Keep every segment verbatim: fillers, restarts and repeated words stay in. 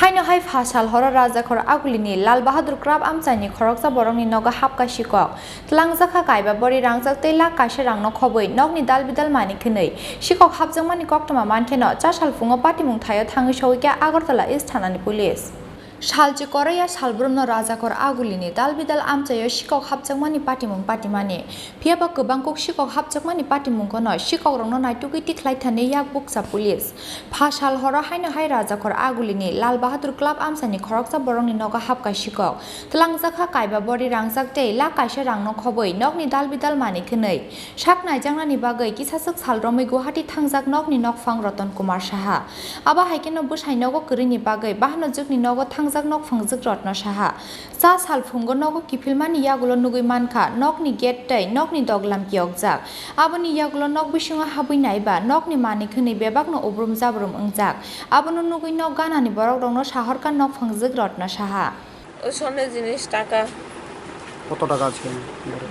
Haino hai pha sal horo Rajakhor Agulini Lal Bahadur Club amchaini khoroksa borokni nogo hapkha sikok. Tlangjakha kaiba bori rangjak tei lakh kaisa rangno khobwi nokni dal bidal manwi khwnwi sikok hapjakmani koktwma mankheno cha sal phungo patimung thaio thangwi sogwikha Agartala East thanani police. Salchi koroi ya salbrumno Rajakhor Agulini dal bidal amchaio sikok hapjakmani patimung patimani. Phiyaba kwbang kuk sikok hapjakmani patimungkono sikokrokno naitugwi tikhlai thani yak bukcha police. Pha sal horo haino hai Rajakhor Agulini Lal Bahadur Club amchaini khoroksa borokni nogo hapkha sikok. Tlangjakha kaiba bori rangjak tei lakh kaisa rangno khobwi nokni dal bidal manwi khwnwi. Sak naijaknani bagwi kisaswk sal romwi Guwahati thangjak nokni nokphang Roton Kumar Saha. Abo hai kheno bwsai nogo kwrwini bagwi bahanojwkni nogo thangjak nokphangjwk Rotna Saha. Cha sal phungo nogo kiphilmani yagulo nugwi mankha, nokni gate tei nokni doglam kiyokjak. Aboni yagulo nok bisingo habwi naiba nokni manwi khwnwi bebakno ubrum jabrum wngjak. Abono nugwi nok ganani borokrokno sahorkha nokphangjwk Rotna Saha. ওই স্বর্ণের জিনিস, টাকা। কত টাকা আছে ঘরে?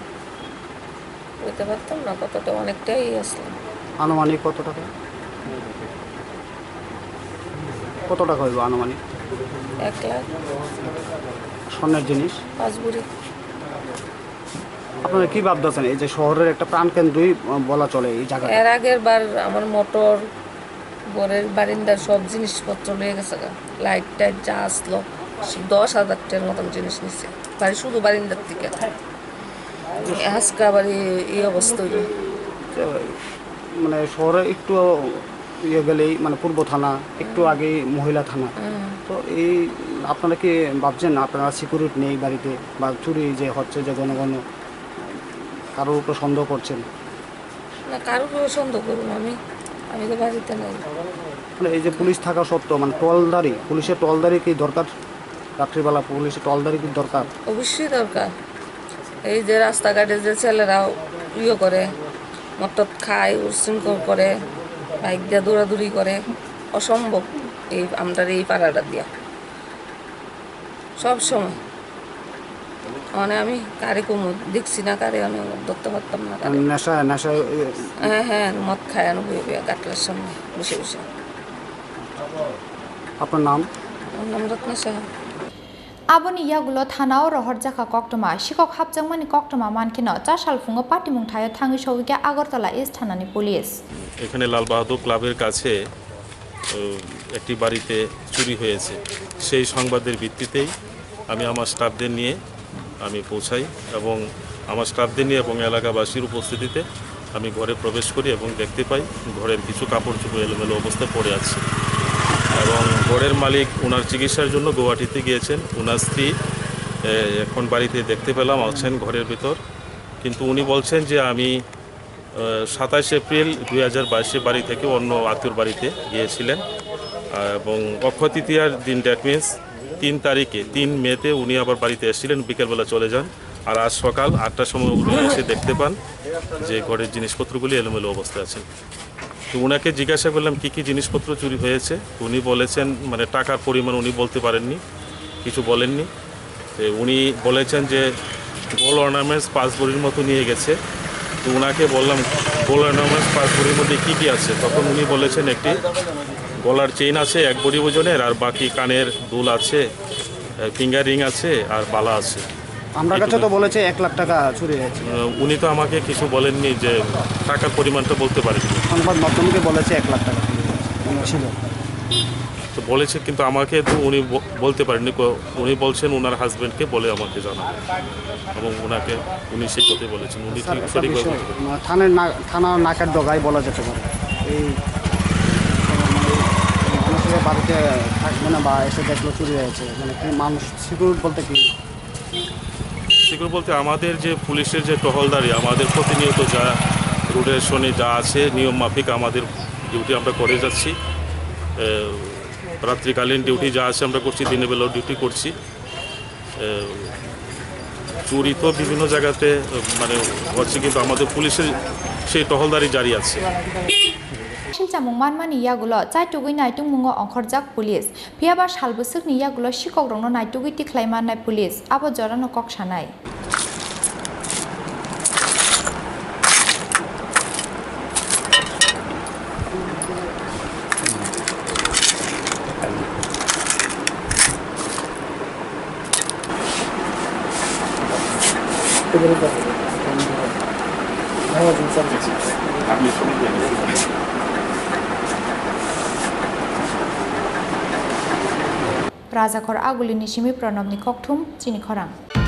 বলতে পারতাম না কতটা, অনেকটাই আসলো। আনুমানিক কত টাকা? কত টাকা হইব আনুমানিক? এক লাখ। স্বর্ণের জিনিস? পাঁচ ভরি। আপনারা কি ভাবতেছেন, এই যে শহরের একটা প্রাণকেন্দ্রই, আহ, বলা চলে এই জায়গাটা? এর আগের বার আমার মোটর, ঘরের বারিন্দার সব জিনিসপত্র লয়ে গেছে গা। লাইট টাইট যা আসলো, দশ হাজার টাকার মতন জিনিস নিছে। বাড়ি শুধু বারিন্দার থেকে। আজকে আবার এই, এই অবস্থা হইলো। মানে শহরে একটু ইয়ে গেলেই মানে পূর্ব থানা, একটু হুম। আগেই মহিলা থানা। হুম। তো এই আপনারা কি ভাবছেন আপনারা সিকিউরিটি নেই বাড়িতে বা চুরি যে হচ্ছে যে ঘন ঘন, কারোর উপর সন্দেহ করছেন? না, কারোর উপর সন্দেহ করবো আমি? আমি তো বাড়িতে নাই। মানে এই যে পুলিশ থাকা সত্ত্বেও মানে টহলদারি, পুলিশের টহলদারি কি দরকার? রাত্রিবেলা পুলিশের টহলদারি কি দরকার? অবশ্যই দরকার। এই যে রাস্তাঘাটে যে ছেলেরা ইয়ে করে, মদ টদ খায়, উশৃঙ্খল করে, বাইক দিয়ে দৌড়াদৌড়ি করে, অসম্ভব এই আমরার এই পাড়াটা দিয়া। সব সময়। মানে আমি কারে কমু, দেখছি না কারে, আমি ধরতে পারতাম না কারে। নেশা, নেশা, এ, হ্যাঁ, হ্যাঁ, মদ খায়, আমি বইয়ে বইয়ে গাটলার সামনে বসে বসে। আপনার নাম? আমার নাম রত্না Saha. Aboni yagulo thanao rohorjakha koktwma, sikok hapjakmani koktwma mankheno cha sal phungo patimung thaio thangwi sogwikha Agartala East thanani police. এখানে লাল বাহাদুর ক্লাবের কাছে, আহ, একটি বাড়িতে চুরি হয়েছে। সেই সংবাদের ভিত্তিতেই আমি আমার স্টাফদের নিয়ে আমি পৌঁছাই এবং আমার স্টাফদের নিয়ে এবং এলাকাবাসীর উপস্থিতিতে আমি ঘরে প্রবেশ করি এবং দেখতে পাই ঘরের কিছু কাপড় চোপড় এলোমেলো অবস্থায় পড়ে আছে। এবং ঘরের মালিক ওনার চিকিৎসার জন্য গুয়াহাটিতে গিয়েছেন। ওনার স্ত্রী, এ, এখন বাড়িতে দেখতে পেলাম আছেন ঘরের ভিতর, কিন্তু উনি বলছেন যে আমি আহ, সাতাশ এপ্রিল দুই হাজার বাইশে বাড়ি থেকে অন্য আত্মীয়র বাড়িতে গিয়েছিলেন। আহ, এবং অক্ষয় তৃতীয়ার দিন, দ্যাট মিন্স তিন তারিখে, তিন মেতে উনি আবার বাড়িতে এসেছিলেন, বিকেলবেলা চলে যান। আর আজ সকাল আটটার সময় উনি এসে দেখতে পান যে ঘরের জিনিসপত্রগুলি এলোমেলো অবস্থায় আছে। তো ওনাকে জিজ্ঞাসা করলাম কী কী জিনিসপত্র চুরি হয়েছে। তো উনি বলেছেন, মানে, টাকার পরিমাণ উনি বলতে পারেননি, কিছু বলেননি। তো উনি বলেছেন যে গোল্ড অর্নামেন্টস পাঁচ ভরির মতো নিয়ে গেছে। তো ওনাকে বললাম, "গোল্ড অর্নামেন্টস পাঁচ ভরির মধ্যে কী কী আছে?" তখন উনি বলেছেন, "একটি গলার চেইন আছে এক ভরি ওজনের, আর বাকি কানের দুল আছে, ফিঙ্গার রিং আছে, আর বালা আছে।" আপনার কাছে তো এইটুকু। বলেছে এক লাখ টাকা চুরি হয়েছে। আহ, উনি তো আমাকে কিছু বলেননি যে টাকার পরিমাণটা বলতে পারেননি। সংবাদ মাধ্যমকে বলেছে এক লাখ টাকা চুরি হয়েছে। ছিল। তো বলেছে, কিন্তু আমাকে তো উনি ব-, বলতে পারেননি। ক-, উনি বলছেন ওনার হাজবেন্ডকে বলে আমাকে জানান। এবং ওনাকে, উনি সেই কথাই বলেছেন। উনি স্যার, ঠিক একটা সঠিকভাবে বিষয়, বলতে পারেন। মানে, থানার না-, থানার নাকের ডগায় বলা যেতে পারে। এই, মানে, মানুষের বাড়িতে থাকবে না বা এসে দেখলো চুরি হয়েছে, মানে, কি মানুষ সিকিউর বলতে কি? সিকিউর বলতে আমাদের যে পুলিশের যে টহলদারি, আমাদের প্রতিনিয়ত যা রুটেশনে যা আছে নিয়ম মাফিক আমাদের ডিউটি আমরা করে যাচ্ছি। এ, রাত্রিকালীন ডিউটি যা আছে আমরা করছি, দিনের বেলাও ডিউটি করছি। এ, চুরি তো বিভিন্ন জায়গাতে, এ, মানে, হচ্ছে, কিন্তু আমাদের পুলিশের সেই টহলদারি জারি আছে। Singchamung manmani yagulo chaitugwi naitungmungo ongkhorjak police. Phiyaba sal bwswkni yagulo sikokrokno naitugwi tikhlai mannai police, abo jorano kok sanai. Rajakhor Agulini simi Pranobni kokthum chini khorang.